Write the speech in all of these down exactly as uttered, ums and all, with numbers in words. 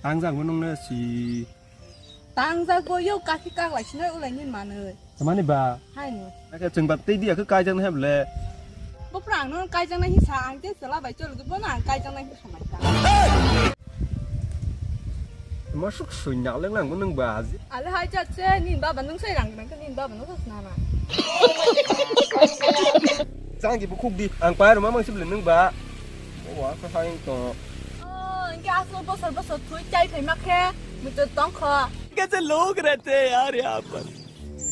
Tangjak bo nungno si. Tangjak bo yo kakhi kaklai sinai ulai ni manoi. Tamani ba? Hai no. Ake chwng ba tei dia khe kaijak nai bole. Bo pura ang no kaijak nai sa ang te sela bai chol bo na ang kaijak nai samai ta. Masuk sunya leng lang bo nung ba. Ale hai chat se ni baba nung sai rang nang ni baba nung sa na na. Jang di bukhuk di. Ang pai roma mang sibli nung ba. Wa ka hai to. Oh, engke asal bosor bosor thui chai phai ma khe muchut tong kho. Kaise log rehte hain yaar yahan par.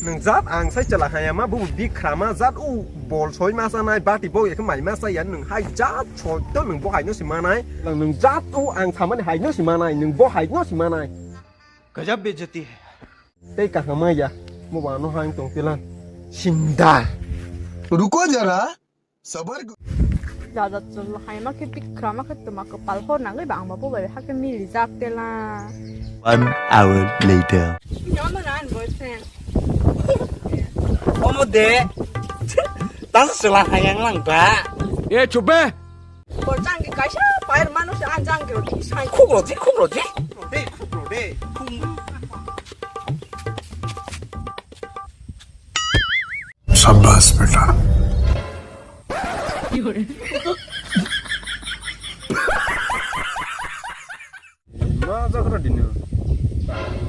Nung jat ang sai chala haya ma bu bikhrama jat u bol soi ma sanai bati bo ekhe mai ma saya nung hai jat soi to nung bo hai no si manai. Nung jat u ang samani hai no si manai nung bo hai no si manai. Gajab bejati hai. Tei kaham ya. Mo ba no hang tong tila. Sinda. Ruko jara. Sabar ko. Dada chwla hai ma khe bikhrama khe tuma kwpal hor nangwi ba ang ba bo bai hakhe mili jak tela. One hour later. Yama na an boyfriend. Omo de. Tang chwla hai ang lang ba. E chup be. Bor jang ki kaisa pair manu se an jang ki roti sai. Khuk roti, khuk roti. Khuk roti, khuk roti. Shabash beta. Ma jagra dino.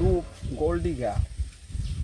Rup gold diga.